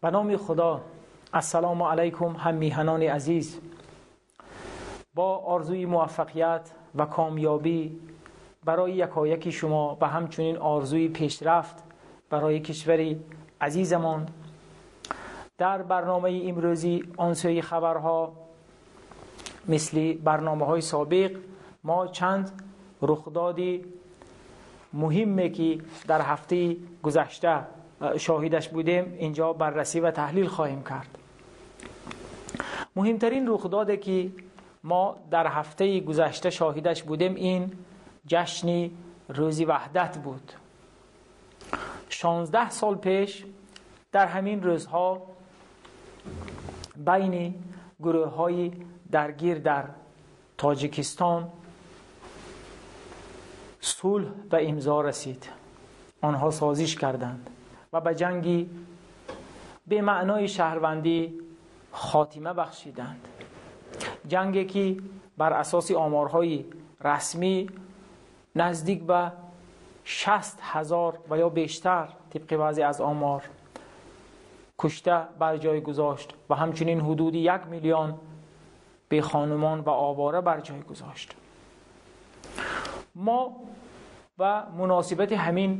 Ба номи Худо. Ассалому алайкум, ҳаммиҳанони азиз. Бо орзуи муваффақият ва комёбӣ барои якояки шумо ва ҳамчунин орзуи пешрафт барои кишвари азизамон, дар барномаи имрӯзӣ он сӯи хабарҳо мисли барномаҳои собиқ мо чанд рухдоди муҳиме ки дар ҳафтаи гузашта шоҳидаш будем, инҷо баррасӣ ва таҳлил хоҳем кард. Муҳимтарин рухдоде ки мо дар ҳафтаи гузашта шоҳидаш будем, ин ҷашни рӯзи ваҳдат буд. 16 сол пеш дар ҳамин рӯзҳо байни гурӯҳҳои даргир дар Тоҷикистон сулҳ ба имзо расид. Онҳо созиш карданд ва ба ҷанги бемаънои шаҳрвандӣ хотима бахшиданд. Ҷанге ки бар асоси оморҳои расмӣ наздик ба 60 ҳазор ва ё бештар тибқи баъзе аз омор кушта бар ҷой гузошт ва ҳамчунин ҳудуди 1 миллион бехонумон ва овора бар ҷой гузошт. Мо ба муносибати ҳамин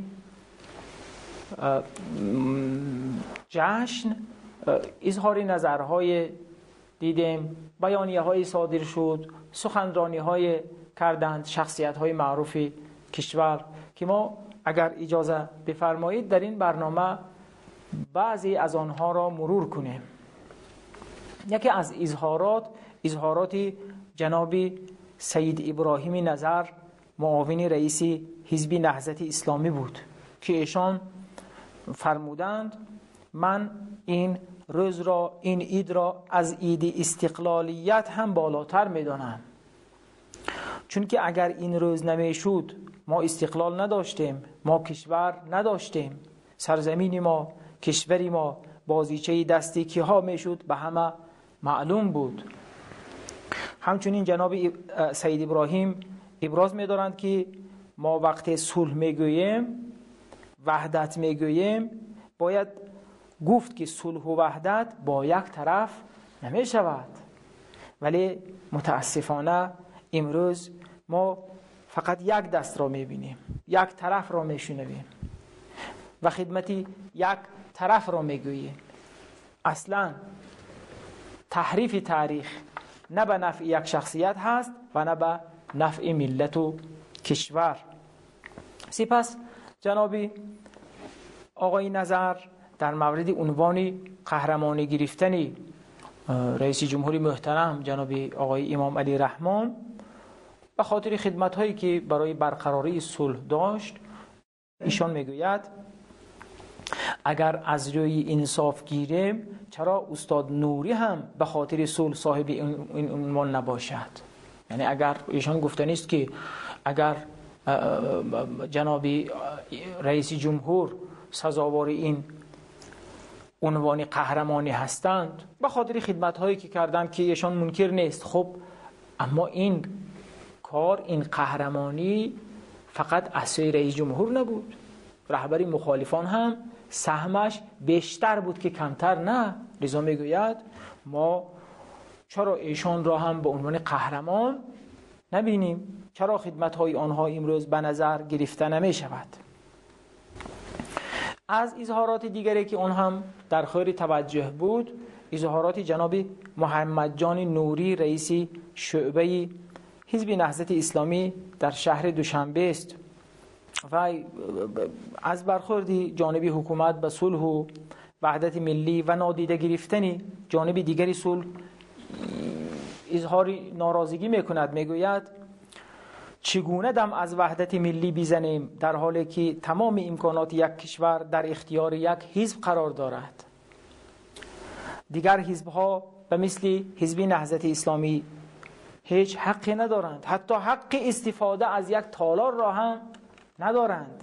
ҷашн изҳори назарҳои дидем, баёнияҳои содир шуд, суханрониҳое карданд шахсиятҳои маъруфи кишвар ки мо агар иҷоза бифармоед дар ин барнома баъзе аз онҳоро мурур кунем. Яке аз изҳорот, изҳороти ҷаноби Саид Иброҳими Назар, муовини раиси ҳизби Наҳзати Исломӣ буд ки эшон фармуданд: ман ин рӯзро, ин идро аз иди истиқлолият ҳам болотар медонам, чунки агар ин рӯз намешуд мо истиқлол надоштем, мо кишвар надоштем, сарзамини мо, кишвари мо бозичаи дасти киҳо мешуд ба ҳама маълум буд. Ҳамчунин ҷаноби Саид Иброҳим иброз медоранд ки мо вақте сулҳ мегӯем, ваҳдат мегӯем, бояд гуфт ки сулҳу ваҳдат бо як тараф намешавад. Вале мутаассифона имрӯз мо фақат як дастро мебинем, як тарафро мешунавем ва хидмати як тарафро мегӯем. Аслан таҳрифи таърих на ба нафъи як шахсият ҳаст ва на ба нафъи миллату кишвар. Сипас ҷаноби оғои Назар дар мавриди унвони қаҳрамонӣ гирифтани раиси ҷумҳури муҳтарам ҷаноби оғои Имом Алӣ Раҳмон ба хотири хидматҳое ки барои барқарории сулҳ дошт, эшон мегӯяд: агар аз рӯи инсоф гирем, чаро устод Нурӣ ҳам ба хотири сулҳ соҳиби ин унвон набошад? Яъне агар эшон гуфтанист ки агар ҷаноби раиси ҷумҳур сазовори ин унвони қаҳрамонӣ ҳастанд ба хотири хидматҳое ки карданд ки эшон мункир нест, хуб, аммо ин кор, ин қаҳрамонӣ фақат аз сӯи раиси ҷумҳур набуд, раҳбари мухолифон ҳам саҳмаш бештар буд ки камтар на. Лизо мегӯяд мо чаро эшонро ҳам ба унвони қаҳрамон набинем? Чаро хидматҳои онҳо имрӯз ба назар гирифта намешавад? Аз изҳороти дигаре ки он ҳам дар хӯри таваҷҷӯҳ буд, изҳороти ҷаноби Муҳаммадҷони Нурӣ, раиси шӯъбаи ҳизби Наҳзати Исломӣ дар шаҳри Душанбе аст ва аз бархӯрди ҷониби ҳукумат ба сулҳу ваҳдати миллӣ ва нодида гирифтани ҷониби дигари сулҳ изҳори норозигӣ мекунад. Мегӯяд: чӣ гуна дам аз ваҳдати миллӣ бизанем дар ҳоле ки тамоми имконоти як кишвар дар ихтиёри як ҳизб қарор дорад? Дигар ҳизбҳо ба мисли ҳизби Наҳзати Исломӣ ҳеҷ ҳаққе надоранд, ҳатто ҳаққи истифода аз як толорро ҳам надоранд.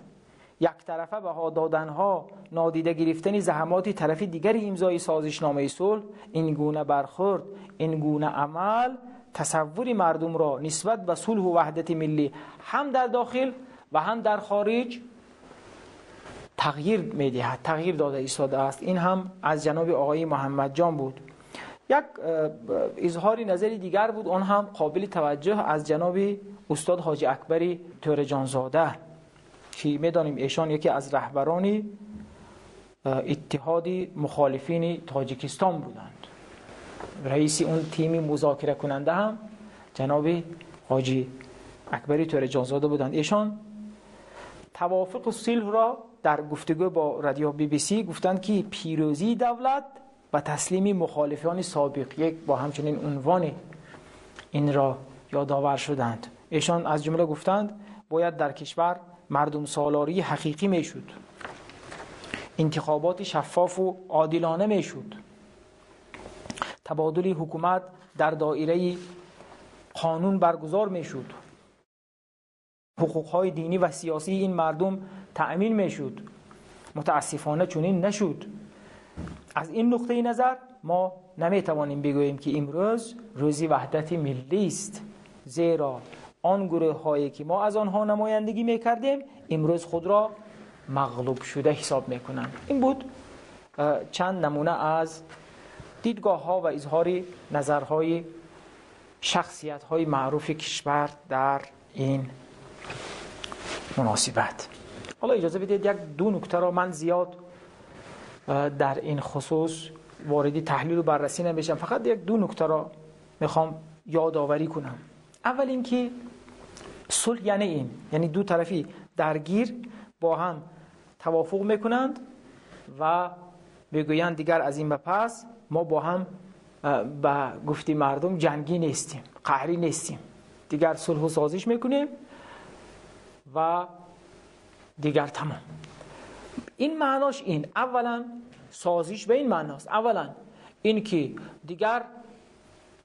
Яктарафа баҳо доданҳо, нодида гирифтани заҳматҳои тарафи дигари имзои созишномаи сулҳ, ин гуна бархӯрд, ин гуна амал тасаввури мардумро нисбат ба сулҳу ваҳдати миллӣ ҳам дар дохил ва ҳам дар хориҷ تغییر میدهد، تغییر داده ایستاده است. این هم از جناب آقای محمد جان بود. یک اظهار نظر دیگر بود، آن هم قابل توجه، از جناب استاد حاجی اکبر تورجانزاده که میدانیم ایشان یکی از رهبران اتحاد مخالفین تاجیکستان بودند. رئیس اون تیم مذاکره کننده هم جناب حاجی اکبر تورجانزاده بودند. ایشان توافق صلح را در گفتگو با رادیو BBC گفتند که پیروزی دولت و تسلیم مخالفان سابق، یک با همچنین عنوان این را یادآور شدند. ایشان از جمله گفتند باید در کشور مردم سالاری حقیقی میشد، انتخابات شفاف و عادلانه میشد، تبادل حکومت در دایره قانون برگزار میشد، حقوقهای دینی و سیاسی این مردم تأمین میشد. متاسفانه چنین نشد. از این نقطه نظر ما نمیتوانیم بگوییم که امروز روزی وحدت ملی است، زیرا آن گروه هایی که ما از آنها نمایندگی میکردیم امروز خود را مغلوب شده حساب میکنند. این بود چند نمونه از دیدگاه ها و اظهار نظرهای شخصیت های معروف کشور در این مناسبت. حالا اجازه بدید یک دو نکته را من زیاد در این خصوص وارد تحلیل و بررسی نمیشم، فقط یک دو نکته را میخوام یادآوری کنم. اول اینکه صلح یعنی این، یعنی دو طرفی درگیر با هم توافق میکنند و میگویند دیگر از این به پس ما با هم به گفتی مردم جنگی نیستیم، قهری نیستیم، دیگر صلح و سازش میکنیم و دیگر تمام. این معناش این، اولا سازش به این معناست، اولا این که دیگر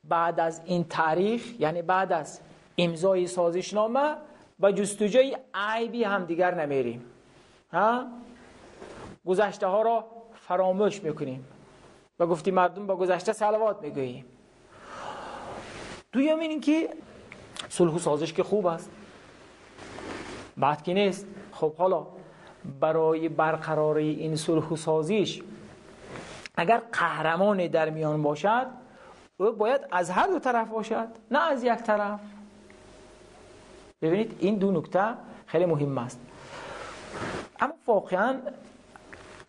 بعد از این تاریخ، یعنی بعد از امضای سازشنامه، با جستجوی عیبی هم دیگر نمیریم، ها؟ گذشته ها را فراموش میکنیم و گفتی مردم با گذشته صلوات میگوییم. دویم این که صلح و سازش که خوب است، بعد که نیست. خب حالا برای برقراری این صلح و سازش اگر قهرمان در میان باشد، او باید از هر دو طرف باشد، نه از یک طرف. ببینید این دو نکته خیلی مهم است. اما واقعا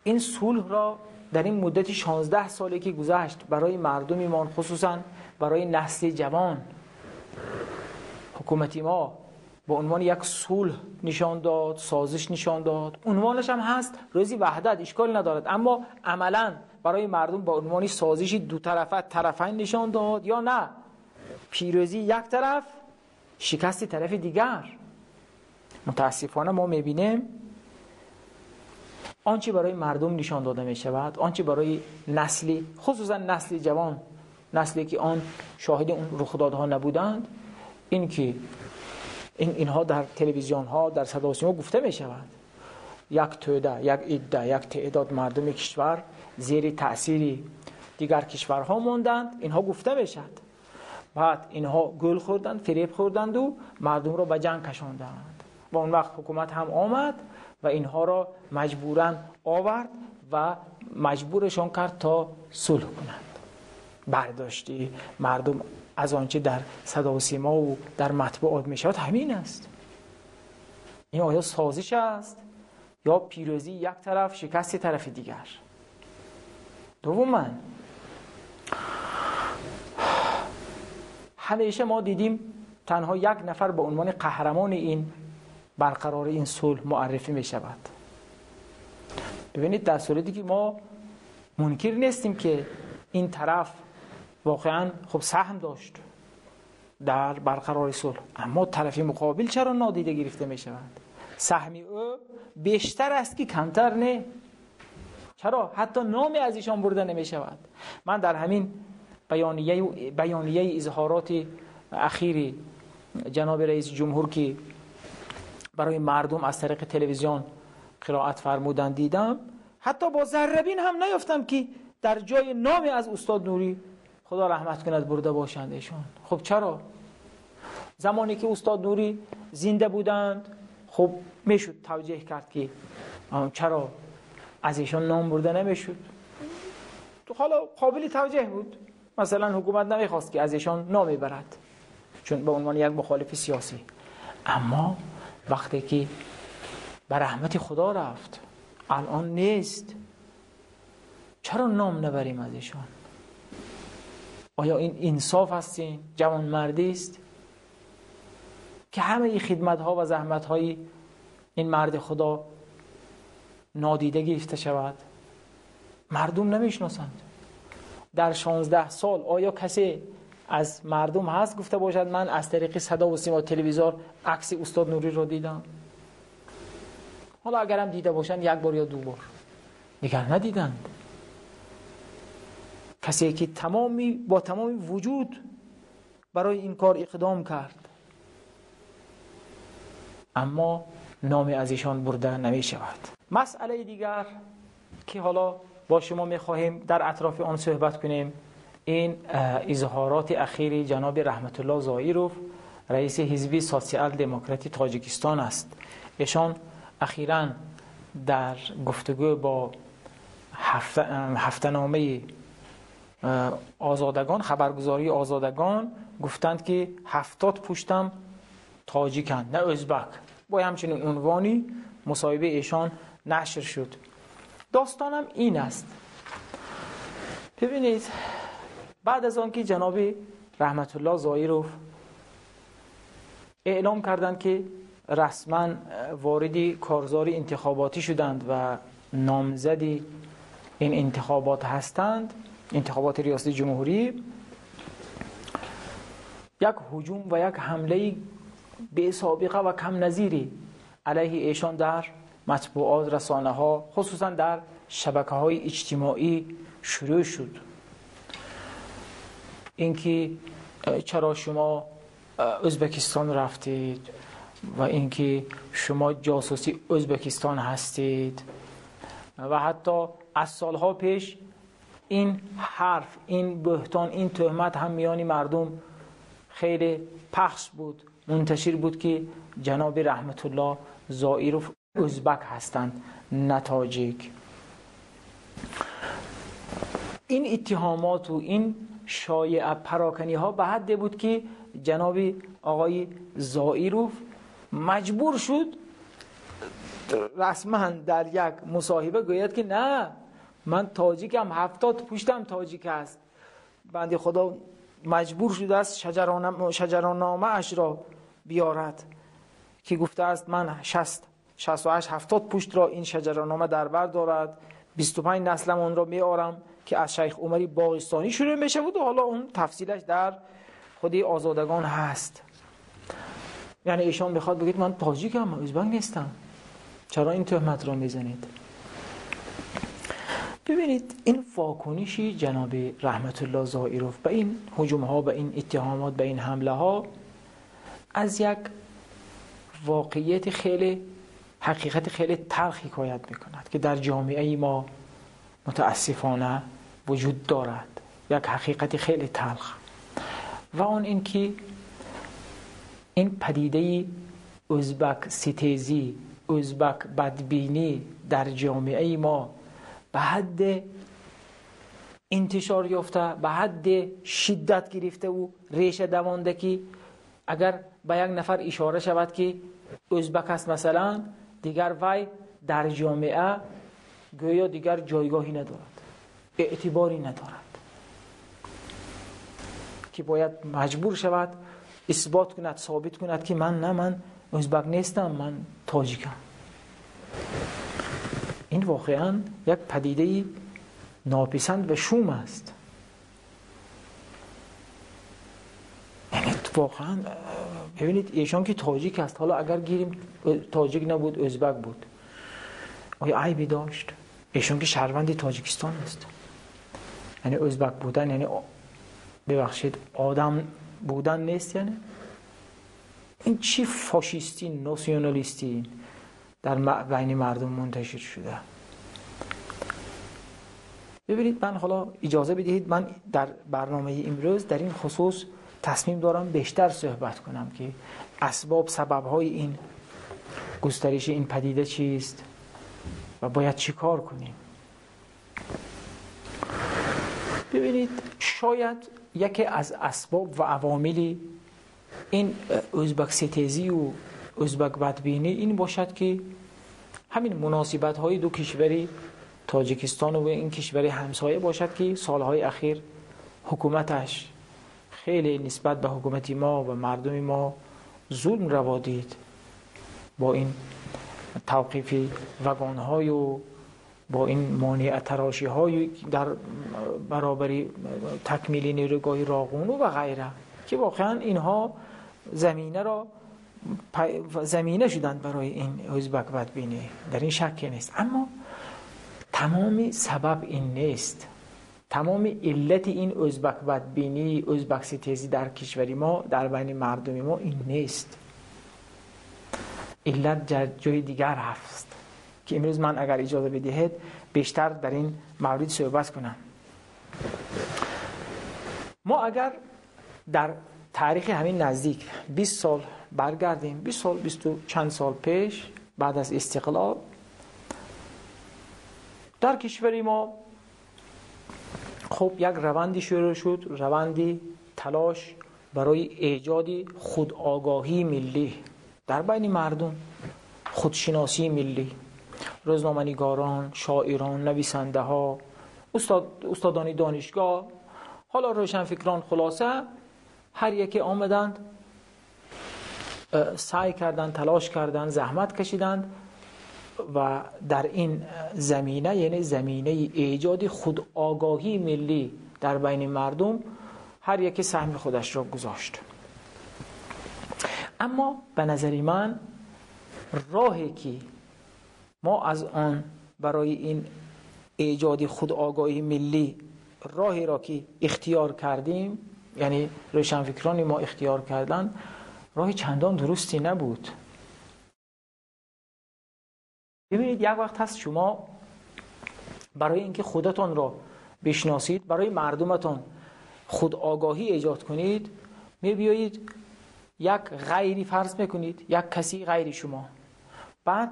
این صلح را در این مدت 16 سالی که گذشت برای مردم ایمان، خصوصا برای نسل جوان، حکومتی ما به عنوان یک صلح نشان داد، سازش نشان داد، عنوانش هم هست روزی وحدت، اشکال ندارد، اما عملا برای مردم با عنوان سازش دو طرفه طرفین نشان داد یا نه پیروزی یک طرف، شکست طرف دیگر. متاسفانه ما میبینیم آنچه برای مردم نشان داده می شود، آنچه برای نسلی، خصوصا نسل جوان، نسلی که آن شاهد اون رخدادها نبودند، این که اینها در تلویزیون ها، در صدا و سیما گفته می شود. یک توده، یک عده، یک تعداد مردم کشور زیر تأثیر دیگر کشورها ماندند، اینها گفته می شود. بعد اینها گل خوردند، فریب خوردند و مردم را به جنگ کشاندند و اون وقت حکومت هم آمد و اینها را مجبوراً آورد و مجبورشان کرد تا صلح کنند. برداشتی مردم از آنچه در صدا و سیما و در مطبوعات می شود همین است. این آیا سازش است یا پیروزی یک طرف، شکست طرف دیگر؟ دوما همیشه ما دیدیم تنها یک نفر به عنوان قهرمان این برقرار این صلح معرفی می شود. ببینید در صورتی که ما منکر نیستیم که این طرف واقعا خب سهم داشت در برقرار صلح، اما طرف مقابل چرا نادیده گرفته می شود؟ سهم او بیشتر است که کمتر نه. چرا حتی نامی از ایشان برده نمی شود؟ من در همین بیانیه اظهارات اخیری جناب رئیس جمهور که برای مردم از طریق تلویزیون قرائت فرمودن دیدم، حتی با ذره‌بین هم نیافتم که در جای نامی از استاد نوری خدا رحمت کند برده باشند ایشان. خب چرا؟ زمانی که استاد نوری زنده بودند خب میشد توجیه کرد که چرا از ایشان نام برده نمیشد؟ حالا قابل توجیه بود، مثلا حکومت نمیخواست که از ایشان نام برد چون به عنوان یک مخالف سیاسی. اما وقتی که به رحمت خدا رفت، الان نیست، چرا نام نبریم از ایشان؟ آیا این انصاف است؟ این جوانمردی است که همه این خدمت ها و زحمت های این مرد خدا نادیده گرفته شود؟ مردم نمیشناسند. در 16 سال آیا کسی از مردم هست گفته باشد من از طریق صدا و سیما تلویزیون عکس استاد نوری رو دیدم؟ حالا اگرم دیده باشند یک بار یا دو بار، دیگر ندیدند. کسی که با تمام وجود برای این کار اقدام کرد، اما نام از ایشان برده نمی شود. مسئله دیگر که حالا با شما می خواهیم در اطراف آن صحبت کنیم، این اظهارات اخیر جناب رحمت الله زایروف رئیس حزب سوسیال دموکرات تاجیکستان است. ایشان اخیراً در گفتگو با هفته‌نامه آزادگان، خبرگزاری آزادگان، گفتند که 70 پشتم تاجیکند نه ازبک. با همچنین عنوانی مصاحبه ایشان نشر شد. داستانم این است. ببینید، بعد از آنکه جناب رحمت الله زایروف اعلام کردند که رسما وارد کارزار انتخاباتی شدند و نامزد این انتخابات هستند، انتخابات ریاست جمهوری، یک هجوم و یک حمله به سابقه و کم نظیری علیه ایشان در مطبوعات، رسانه ها، خصوصا در شبکه های اجتماعی شروع شد. اینکه چرا شما ازبکستان رفتید و اینکه شما جاسوسی ازبکستان هستید و حتی از سالها پیش این حرف، این بهتان، این تهمت هم میان مردم خیلی پخش بود، منتشر بود که جناب رحمت الله زایروف ازبک هستند نه تاجیک. این اتهامات و این شایعه پراکنی ها به حد بود که جناب آقای زایروف مجبور شد رسما در یک مصاحبه گوید که نه، من تاجیکم، 70 پشتم تاجیک است. بنده خدا مجبور شده است شجرانامه اش را بیارد که گفته است من 68 70 پشت را این شجرانامه در بر دارد، 25 نسلم اون را میارم که از شیخ عمری باغستانی شروع میشه بود و حالا اون تفصیلش در خودی آزادگان هست. یعنی ایشان میخواد بگید من تاجیکم، ازبک نیستم، چرا این تهمت را میزنید؟ ببینید، این واکنشی جناب رحمت الله زایروف به این هجوم ها، به این اتهامات، به این حمله ها از یک واقعیت خیلی، حقیقت خیلی تلخ حکایت میکند که در جامعه ما متاسفانه وجود دارد. یک حقیقت خیلی تلخ، و آن این که این پدیده ازبک ستیزی، ازبک بدبینی در جامعه ما به حد انتشار یافته، به حد شدت گرفته و ریشه دوانده که اگر به یک نفر اشاره شود که ازبک است مثلا، دیگر وی در جامعه گویا دیگر جایگاهی ندارد، اعتباری ندارد که باید مجبور شود اثبات کند، ثابت کند که من نه، من ازبک نیستم، من تاجیکم. این واقعا یک پدیده ناپسند و شوم است. یعنی واقعا ببینید، ایشان که تاجیک است، حالا اگر گیریم تاجیک نبود ازبک بود، آیا عیبی داشت؟ ایشان که شهروند تاجیکستان است. یعنی ازبک بودن یعنی ببخشید آدم بودن نیست. یعنی این چی فاشیستی ناسیونالیستی در بین مردم منتشر شده؟ ببینید، من حالا اجازه بدهید من در برنامه امروز در این خصوص تصمیم دارم بیشتر صحبت کنم که اسباب، سبب‌های این گسترش این پدیده چیست، و باید چی کار کنیم؟ ببینید، شاید یکی از اسباب و عوامل این ازبک ستیزی و ازبک بدبینی این باشد که همین مناسبت های دو کشوری تاجیکستان و این کشور همسایه باشد که سالهای اخیر حکومتش خیلی نسبت به حکومت ما و مردم ما ظلم روا دید، با این توقیف وگان‌های و با این مانع تراشی های در برابر تکمیل نیروگاه راغون و غیره، که واقعا اینها زمینه شدند برای این ازبک بدبینی، در این شکی نیست. اما تمام سبب این نیست، تمام علت این ازبک بدبینی، ازبک ستیزی در کشور ما، در بین مردم ما این نیست. علت در جای دیگر هست که امروز من اگر اجازه بدهید بیشتر در این مورد صحبت کنم. ما اگر در تاریخ همین نزدیک 20 سال برگردیم، 20 سال، 20 و چند سال پیش بعد از استقلال، در کشور ما خب یک روندی شروع شد، روندی تلاش برای ایجاد خودآگاهی ملی در بین مردم، خودشناسی ملی. روزنامه‌نگاران، شاعران، نویسنده ها، استادان دانشگاه، حالا روشنفکران، خلاصه هر یکی آمدند سعی کردند، تلاش کردند، زحمت کشیدند و در این زمینه، یعنی زمینه ایجاد خودآگاهی ملی در بین مردم، هر یکی سهم خودش را گذاشت. اما به نظر من راهی که ما از آن برای این ایجاد خودآگاهی ملی، راهی را که اختیار کردیم، یعنی روشنفکران ما اختیار کردن، راه چندان درستی نبود. ببینید، یک وقت هست شما برای اینکه خودتان را بشناسید، برای مردمتان خودآگاهی ایجاد کنید، میبیایید یک غیری فرض میکنید، یک کسی غیر شما، بعد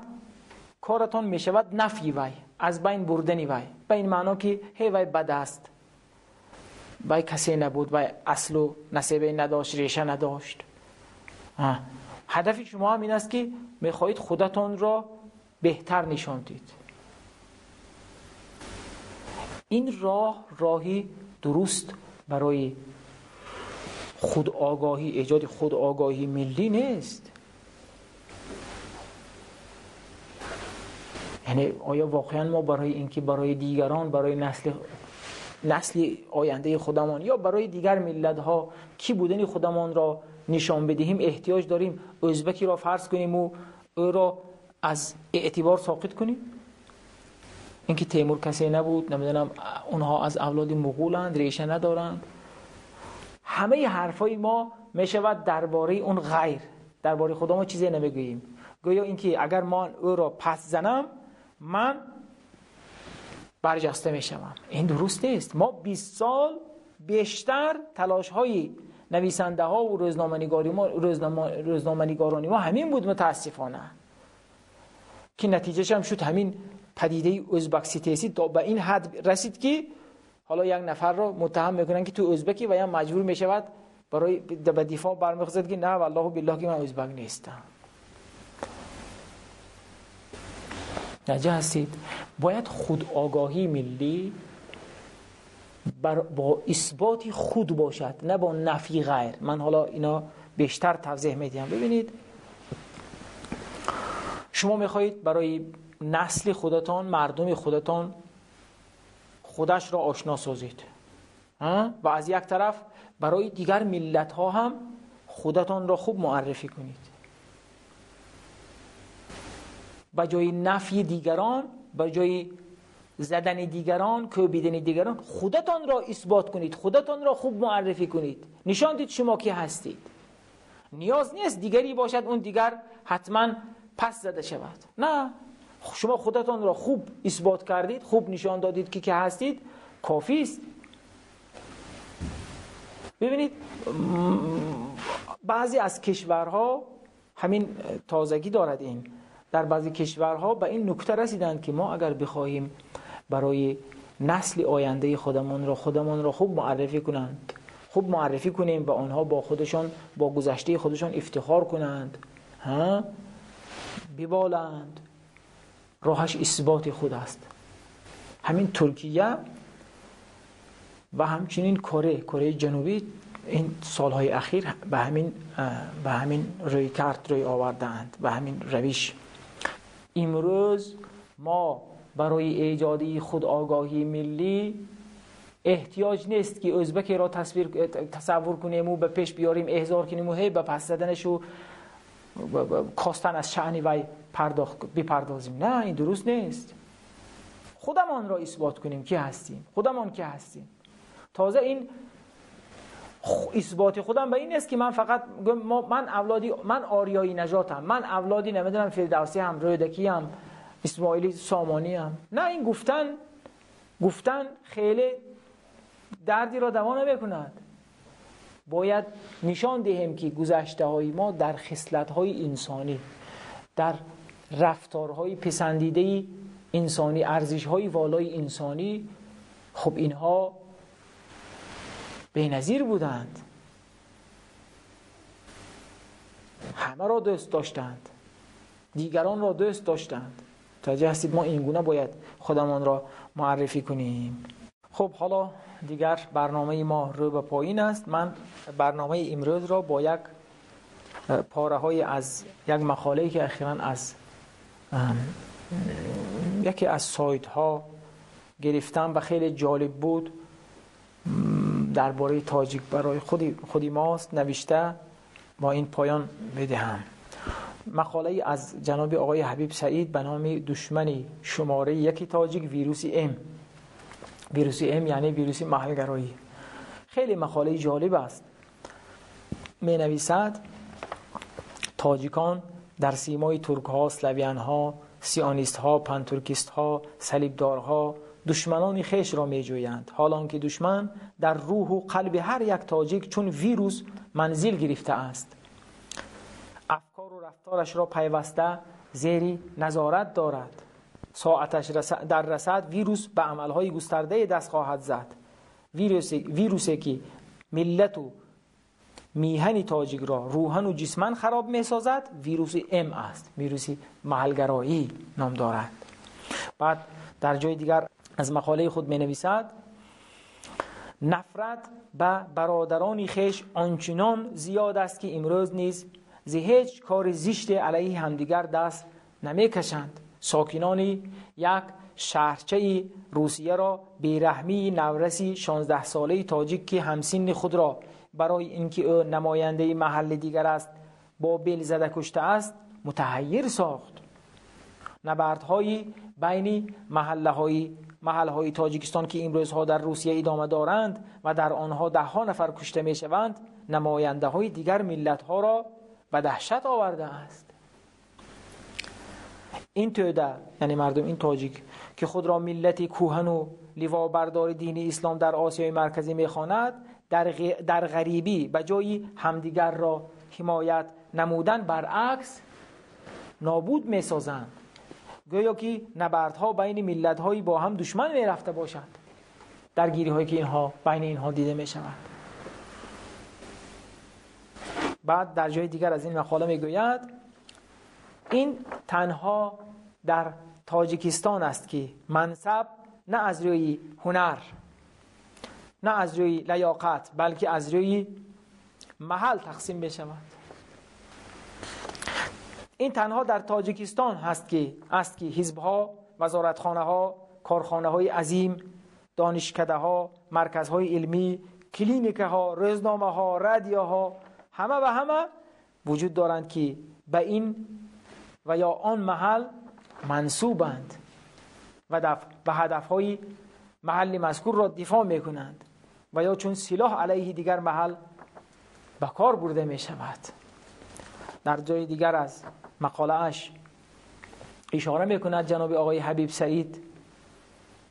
کارتان میشود نفی وی، از بین بردن وی، به این معنا که هی وی بد است، وی کسی نبود، وی اصل و نسبه نداشت، ریشه نداشت. هدف شما هم این است که میخواهید خودتان را بهتر نشان دید. این راه، راهی درست برای خودآگاهی، ایجاد خودآگاهی ملی نیست. یعنی آیا واقعا ما برای اینکه برای دیگران، برای نسل آینده خودمان یا برای دیگر ملت‌ها کی بودن خودمان را نشان بدهیم احتیاج داریم ازبکی را فرض کنیم و او را از اعتبار ساقط کنیم؟ اینکه تیمور کسی نبود، نمیدونم اونها از اولاد مغولند، ریشه ندارند. همه حرفای ما میشود درباره اون غیر، درباره خدا ما چیزی نمیگوییم. گویا اینکه اگر من او را پس زنم من برجسته میشوم. این درست نیست. ما 20 سال بیشتر تلاش های نویسنده ها و روزنامه‌نگاران ما همین بود متاسفانه، که نتیجهش هم شد همین پدیده ازبک ستیزی تا به این حد رسید که حالا یک نفر رو متهم میکنن که تو ازبکی و یا مجبور میشود برای به دفاع برمیخزد که نه والله بالله که من ازبک نیستم. نجه هستید. باید خود آگاهی ملی با اثبات خود باشد، نه با نفی غیر. من حالا اینا بیشتر توضیح میدم. ببینید، شما میخواهید برای نسل خودتان، مردم خودتان، خودش را آشنا سازید و از یک طرف برای دیگر ملت ها هم خودتان را خوب معرفی کنید. با جای نفی دیگران، با جای زدن دیگران، کوبیدن دیگران، خودتان را اثبات کنید، خودتان را خوب معرفی کنید، نشان دید شما کی هستید. نیاز نیست دیگری باشد اون دیگر حتما پس زده شود. نه، شما خودتان را خوب اثبات کردید، خوب نشان دادید که کی هستید، کافی است. ببینید، بعضی از کشورها همین تازگی دارد این در بعضی کشورها به این نکته رسیدند که ما اگر بخواهیم برای نسل آینده خودمان را خوب معرفی کنند، خوب معرفی کنیم و آنها با خودشان، با گذشته خودشان افتخار کنند، ها، ببالند، راهش اثبات خود است. همین ترکیه و همچنین کره جنوبی این سالهای اخیر به همین روی کرد روی آوردند، به همین روش. امروز ما برای ایجاد خود آگاهی ملی احتیاج نیست که ازبکی را تصور کنیم و به پیش بیاریم، احضار کنیم و هی به پس زدنش و کاستن از شأن وی بپردازیم. نه، این درست نیست. خودمان را اثبات کنیم که هستیم، خودمان که هستیم. تازه این اثبات خودم به این است که من فقط من آریایی نژادم، من اولادی نمیدونم فردوسی هم، رودکی هم، اسماعیلی سامانی هم. نه، این گفتن خیلی دردی را دوا نمیکند. باید نشان دهیم که گذشته های ما در خصلت های انسانی، در رفتارهای پسندیده انسانی، ارزش های والای انسانی، خب اینها بی‌نظیر بودند، همه را دوست داشتند، دیگران را دوست داشتند. متوجه هستید؟ ما اینگونه باید خودمان را معرفی کنیم. خب حالا دیگر برنامه ما رو به پایین است. من برنامه امروز را با یک پاره های از یک مقاله‌ای که اخیراً از یکی از سایت ها گرفتم و خیلی جالب بود، درباره تاجیک برای خودی ماست نوشته، با این پایان بدهم. مقاله از جناب آقای حبیب سعید به نام دشمنی شماره یک تاجیک ویروس ام. ویروس ام یعنی ویروس محلگرایی. خیلی مقاله جالب است. می نویسد تاجیکان در سیمای ترک ها، اسلاویان ها، سیانیست ها، پانترکیست ها، صلیبدارها دشمنان خیش را می جویند، حالان که دشمن در روح و قلب هر یک تاجیک چون ویروس منزل گرفته است. افکار و رفتارش را پیوسته زیر نظارت دارد. ساعتش در رسد ویروس به عملهای گسترده دست خواهد زد. ویروسی که ملت و میهن تاجیک را روحاً و جسماً خراب می سازد، ویروس ام است، ویروس محلگرایی نام دارد. بعد در جای دیگر از مقاله خود می نویسد نفرت به برادران خویش آنچنان زیاد است که امروز نیز ز هیچ کار زشت علیه همدیگر دست نمی کشند. ساکنان یک شهرچه روسیه را بیرحمی نورسی 16 ساله تاجیک که همسن خود را برای اینکه او نماینده محل دیگر است با بیل زده کشته است متحیر ساخت. نبردهای بین محلهای تاجیکستان که امروزها در روسیه ادامه دارند و در آنها ده ها نفر کشته می شوند، نماینده های دیگر ملت ها را به دهشت آورده است. این توده، یعنی مردم این تاجیک که خود را ملت کوهن و لوا بردار دین اسلام در آسیای مرکزی میخواند، در غریبی به جای همدیگر را حمایت نمودن برعکس نابود میسازند. گویا که نبردها بین ملت‌های با هم دشمن میرفته باشند. درگیری‌هایی که اینها بین اینها دیده میشود. بعد در جای دیگر از این مقاله میگوید این تنها در تاجیکستان است که منصب نه از روی هنر، نه از روی لیاقت، بلکه از روی محل تقسیم بشود. این تنها در تاجیکستان هست که حزب‌ها، وزارتخانه‌ها، کارخانه‌های عظیم، دانشکده‌ها، مرکزهای علمی، کلینیک‌ها، روزنامه‌ها، رادیوها، همه و همه وجود دارند که به این و یا آن محل منسوبند و به هدف‌های محل مذکور را دفاع می‌کنند و یا چون سلاح علیه دیگر محل به کار برده می‌شود. در جای دیگر از مقاله اش اشاره می‌کند جناب آقای حبیب سعید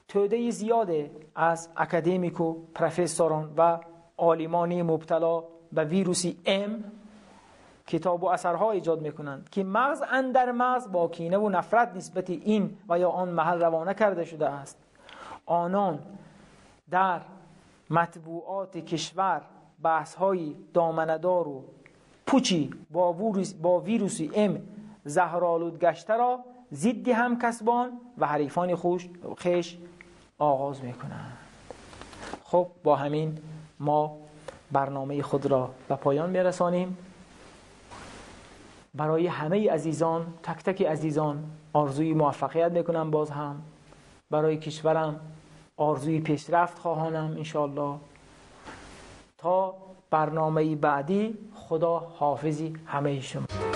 توده زیاده از اکادمیک و پروفسوران و عالمان مبتلا به ویروس ام کتاب و اثرها ایجاد میکنند که مغز اندر مغز با کینه و نفرت نسبت این و یا آن محل روانه کرده شده است. آنان در مطبوعات کشور بحث های دامنه‌دار و پوچی با ویروس ام زهرآلود گشته را ضد همکسبان و حریفان خویش آغاز میکنند. خب با همین ما برنامه خود را به پایان میرسانیم. برای همه عزیزان، تک تک عزیزان آرزوی موفقیت میکنم. باز هم برای کشورم آرزوی پیشرفت خواهانم انشاءالله. تا برنامه بعدی، خدا حافظی همه شما.